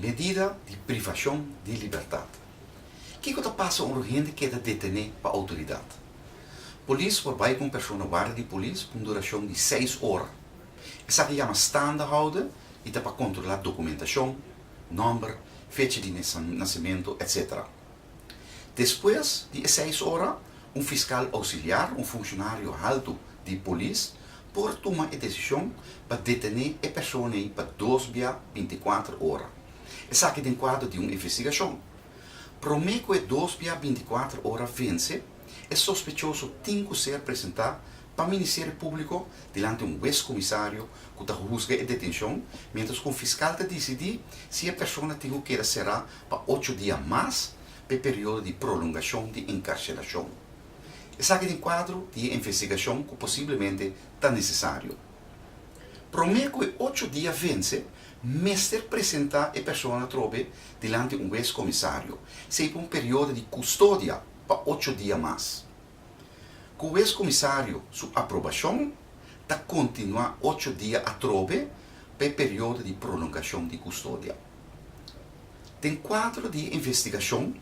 Medida di privashon di libertat. Kiko ta pasa ora un hende keda detené pa outoridat? Polis por bai ku un persona warda di polis pa un durashon di seis ora. Esaki yama staande houden i ta pa kontrolá dokumentashon, nòmber, fecha di nasementu, etc. Despues di e seis ora, un fiskal ousiliar, un funshonario haltu di polis, por tuma e desishon pa detené e persona ei pa dos bia bintikuater ora. Esaki den kuadro di un investigashon. Promé ku e dos bia bintikuater ora vense, e sospechoso tin ku ser presentá pa Ministerio Públiko dilanti un wes-komisario ku ta husga e detenshon, miéntras ku un fiskal ta disidí si e persona tin ku keda será pa ocho dia mas pa e periodo di prolongashon di enkarselashon. Esaki den kuadro di e investigashon ku posiblemente ta nesesario. Promé ku e ocho dia vense, mester presentá e persona atrobe dilanti un wes-komisario, sei pa un periodo di kustodia pa ocho dia mas. Ku wes-komisario su aprobashon, ta kontinuá ocho dia atrobe pa e periodo di prolongashon di kustodia. Den kuadro di e investigashon,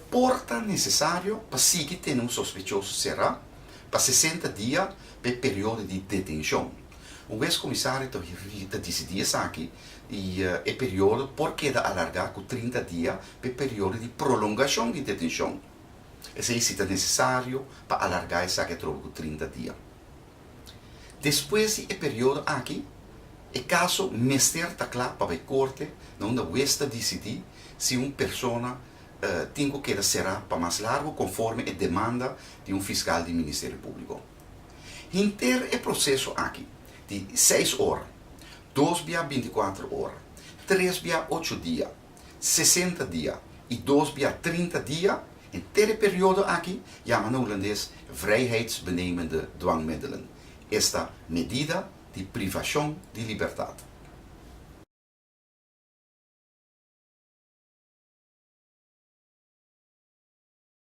por ta nesesario pa sigui tene un sospechoso será pa sesenta dia pa e periodo di detenshon. Un wes-komisario ta ta disidí esaki i e periodo por keda alargá ku 30 dia pa e periodo di prolongashon di detenshon. Esei si ta nesesario pa alargá esaki atrobe ku 30 dia. Despues di e periodo aki, e kaso mester ta kla pa bai korte na unda wes ta disidí si un persona tin ku keda será pa mas largu konforme e demanda di un fiskal di Ministerio Públiko. Henter e proseso aki di seis ora, dos bia 24 ora, tres bia ocho dia, 60 dia i dos bia 30 dia, henter e periodo aki yama na hulandes vrijheidsbenemende dwangmiddelen, esta medida di privashon di libertat.